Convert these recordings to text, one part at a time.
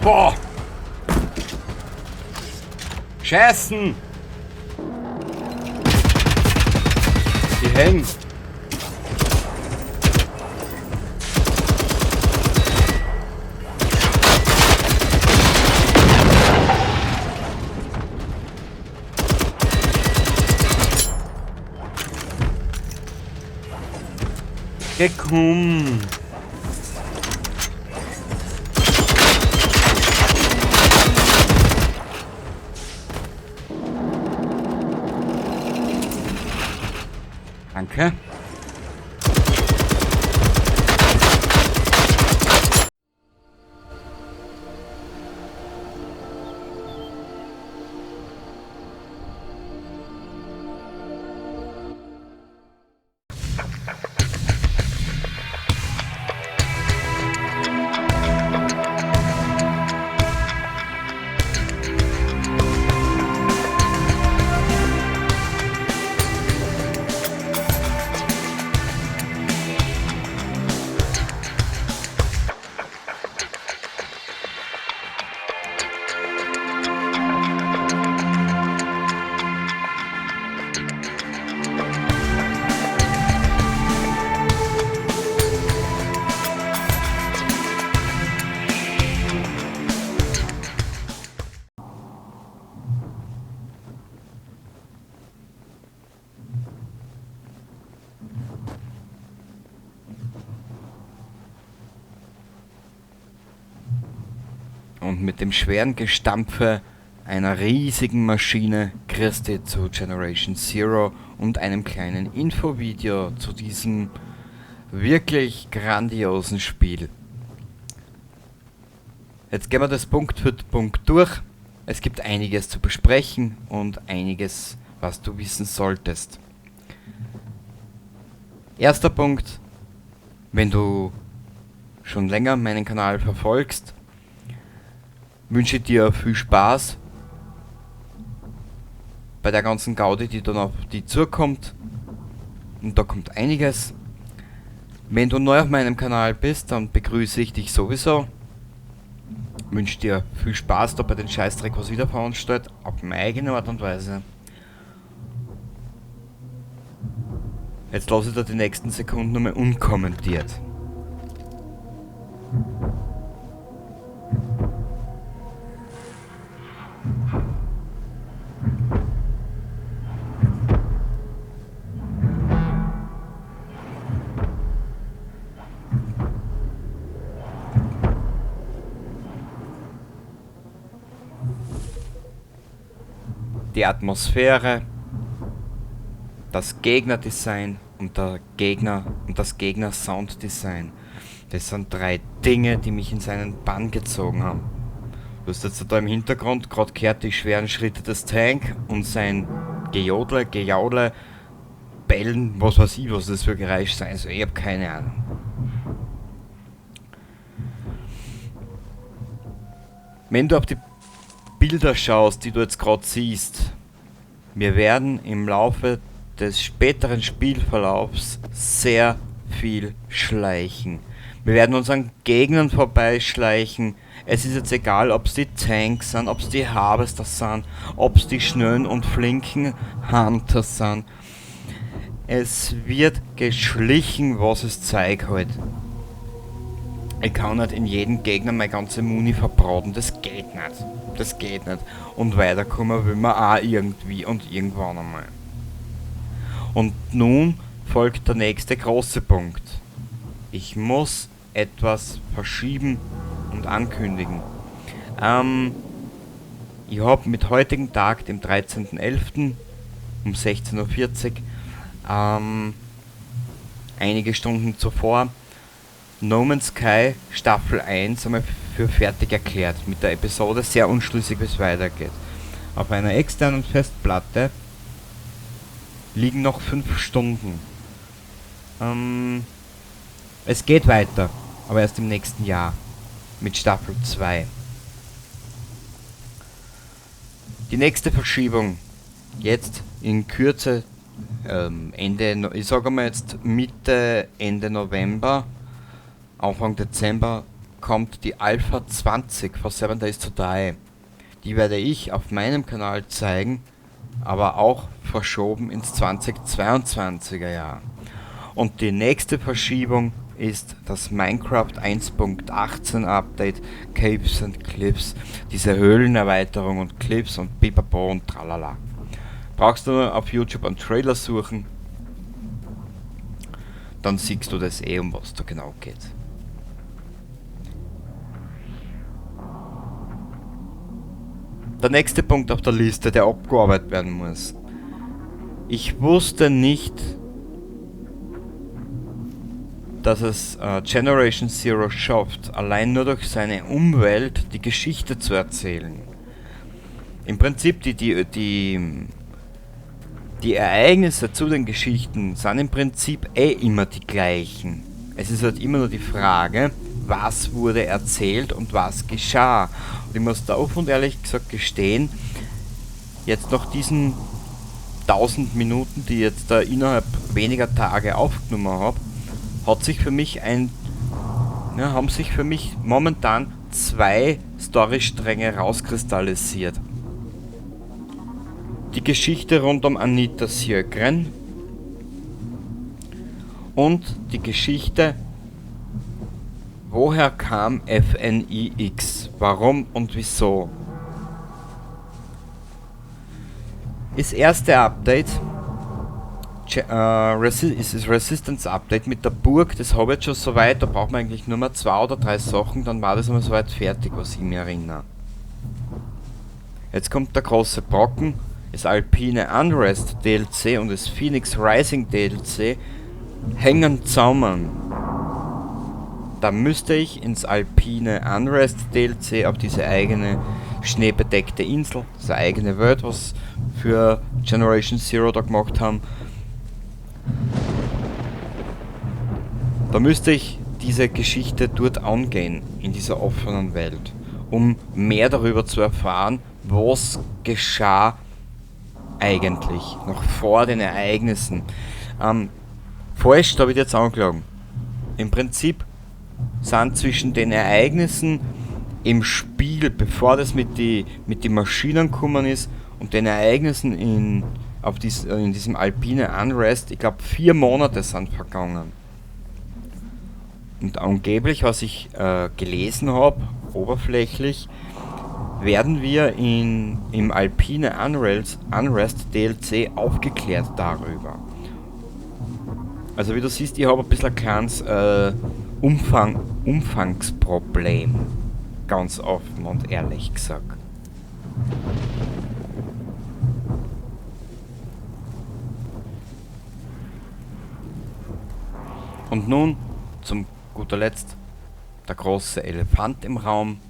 Boah! Scheißen! Die hängen! Geh, komm! Danke. Und mit dem schweren Gestampfe einer riesigen Maschine Christi zu Generation Zero und einem kleinen Infovideo zu diesem wirklich grandiosen Spiel. Jetzt gehen wir das Punkt für Punkt durch. Es gibt einiges zu besprechen und einiges, was du wissen solltest. Erster Punkt, wenn du schon länger meinen Kanal verfolgst, wünsche ich dir viel Spaß bei der ganzen Gaudi, die dann auf dich zukommt. Und da kommt einiges. Wenn du neu auf meinem Kanal bist, dann begrüße ich dich sowieso. Wünsche dir viel Spaß da bei den Scheißdreck, was wieder veranstaltet, auf meine eigene Art und Weise. Jetzt lasse ich dir die nächsten Sekunden nochmal unkommentiert. Die Atmosphäre, das Gegnerdesign und der Gegner und das Gegner-Sounddesign. Das sind drei Dinge, die mich in seinen Bann gezogen haben. Du hast jetzt da im Hintergrund gerade gehört die schweren Schritte des Tank und sein Gejodle, Gejaule, Bellen, was weiß ich, was das für Geräusch sein soll. Ich hab keine Ahnung. Wenn du auf die Bilder schaust, die du jetzt gerade siehst, wir werden im Laufe des späteren Spielverlaufs sehr viel schleichen. Wir werden uns an Gegnern vorbeischleichen. Es ist jetzt egal, ob's die Tanks sind, ob's die Harvester sind, ob's die schnellen und flinken Hunter sind. Es wird geschlichen, was es Zeug hält. Ich kann nicht in jeden Gegner meine ganze Muni verbraten, das geht nicht. Das geht nicht. Und weiterkommen will man auch irgendwie und irgendwann einmal. Und nun folgt der nächste große Punkt. Ich muss etwas verschieben und ankündigen. Ich hab mit heutigen Tag, dem 13.11. um 16:40 Uhr, einige Stunden zuvor, No Man's Sky Staffel 1 einmal für fertig erklärt, mit der Episode sehr unschlüssig, wie es weitergeht. Auf einer externen Festplatte liegen noch 5 Stunden. Es geht weiter, aber erst im nächsten Jahr mit Staffel 2. Die nächste Verschiebung, jetzt in Kürze, Ende, ich sage mal jetzt Mitte, Ende November, Anfang Dezember kommt die Alpha 20 von 7 Days to Die. Die werde ich auf meinem Kanal zeigen, aber auch verschoben ins 2022er Jahr. Und die nächste Verschiebung ist das Minecraft 1.18 Update Caves and Cliffs, diese Höhlenerweiterung und Cliffs und Pipapo und tralala. Brauchst du nur auf YouTube einen Trailer suchen, dann siehst du das eh, um was da genau geht. Der nächste Punkt auf der Liste, der abgearbeitet werden muss. Ich wusste nicht, dass es Generation Zero schafft, allein nur durch seine Umwelt die Geschichte zu erzählen. Im Prinzip die Ereignisse zu den Geschichten sind im Prinzip eh immer die gleichen. Es ist halt immer nur die Frage, was wurde erzählt und was geschah. Und ich muss da offen und ehrlich gesagt gestehen, jetzt nach diesen 1000 Minuten, die ich jetzt da innerhalb weniger Tage aufgenommen habe, hat sich für mich haben sich für mich momentan zwei Storystränge rauskristallisiert. Die Geschichte rund um Anita Sjögren und die Geschichte, woher kam FNIX, warum und wieso. Das erste Update ist das Resistance Update mit der Burg, das habe ich jetzt schon soweit, da braucht man eigentlich nur mehr 2 oder 3 Sachen, dann war das einmal soweit fertig, was ich mir erinnere. Jetzt kommt der große Brocken, das Alpine Unrest DLC und das Phoenix Rising DLC hängen zusammen. Da müsste ich ins Alpine Unrest DLC auf diese eigene schneebedeckte Insel, diese eigene Welt, was für Generation Zero da gemacht haben. Da müsste ich diese Geschichte dort angehen, in dieser offenen Welt, um mehr darüber zu erfahren, was geschah eigentlich, noch vor den Ereignissen. Falsch, da habe ich jetzt angelogen. Im Prinzip sind zwischen den Ereignissen im Spiel, bevor das mit die Maschinen gekommen ist, und den Ereignissen in diesem Alpine Unrest, ich glaube 4 Monate sind vergangen. Und angeblich, was ich gelesen habe, oberflächlich, werden wir im Alpine Unrest DLC aufgeklärt darüber. Also wie du siehst, ich habe ein bisschen ein kleines Umfangsproblem. Ganz offen und ehrlich gesagt. Und nun, zum guter Letzt, der große Elefant im Raum.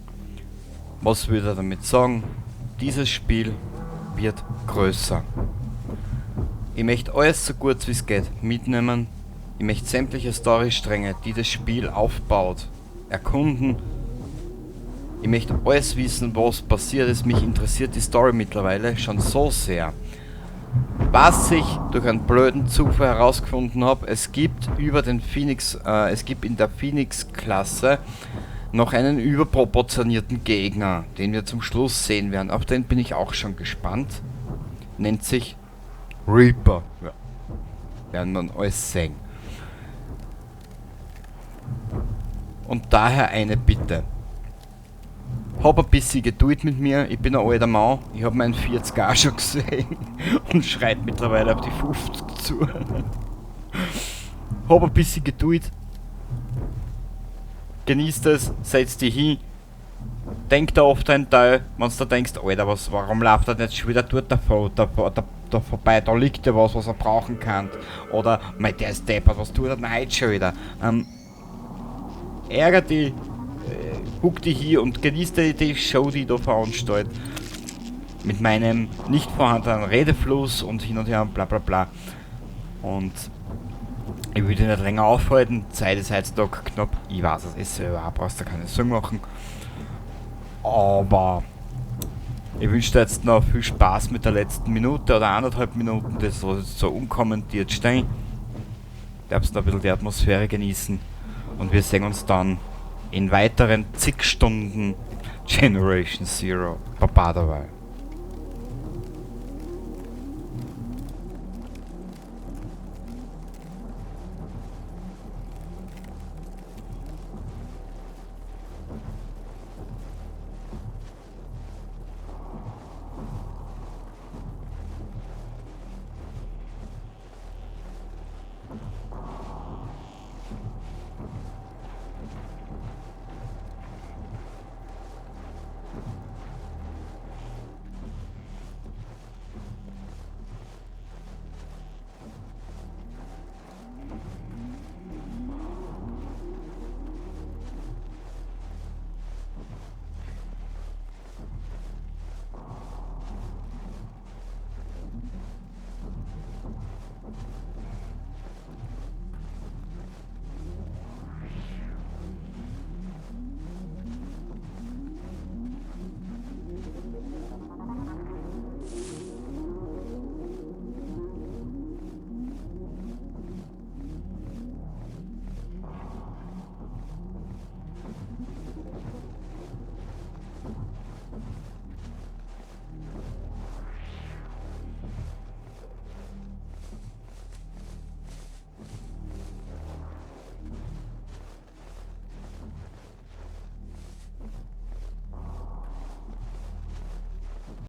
Was will er damit sagen? Dieses Spiel wird größer. Ich möchte alles so gut wie es geht mitnehmen. Ich möchte sämtliche Storystränge, die das Spiel aufbaut, erkunden. Ich möchte alles wissen, was passiert ist. Mich interessiert die Story mittlerweile schon so sehr. Was ich durch einen blöden Zufall herausgefunden habe, es gibt über den Phoenix, es gibt in der Phoenix-Klasse noch einen überproportionierten Gegner, den wir zum Schluss sehen werden. Auf den bin ich auch schon gespannt. Nennt sich Reaper. Ja. Werden wir alles sehen. Und daher eine Bitte. Hab ein bisschen Geduld mit mir, ich bin ein alter Mann, ich hab meinen 40er schon gesehen und schreit mittlerweile auf die 50 zu. Hab ein bisschen Geduld, genießt es, setz dich hin, denk da oft einen Teil, wenn du da denkst, Alter, warum läuft er nicht schon wieder dort da vorbei, da liegt ja was, was er brauchen kann. Oder, mei, der ist deppert, was tut er denn heute schon wieder? Ärger dich. Guck dich hier und genieß die Show, die ich da veranstalte. Mit meinem nicht vorhandenen Redefluss und hin und her und bla bla bla. Und ich will dich nicht länger aufhalten. Zeit ist heutzutage knapp. Ich weiß es ist selber, brauchst du keine Sorgen machen. Aber ich wünsche dir jetzt noch viel Spaß mit der letzten Minute oder 1,5 Minuten, das soll jetzt so unkommentiert stehen. Darfst noch ein bisschen die Atmosphäre genießen. Und wir sehen uns dann In weiteren zig Stunden Generation Zero. Baba derweil.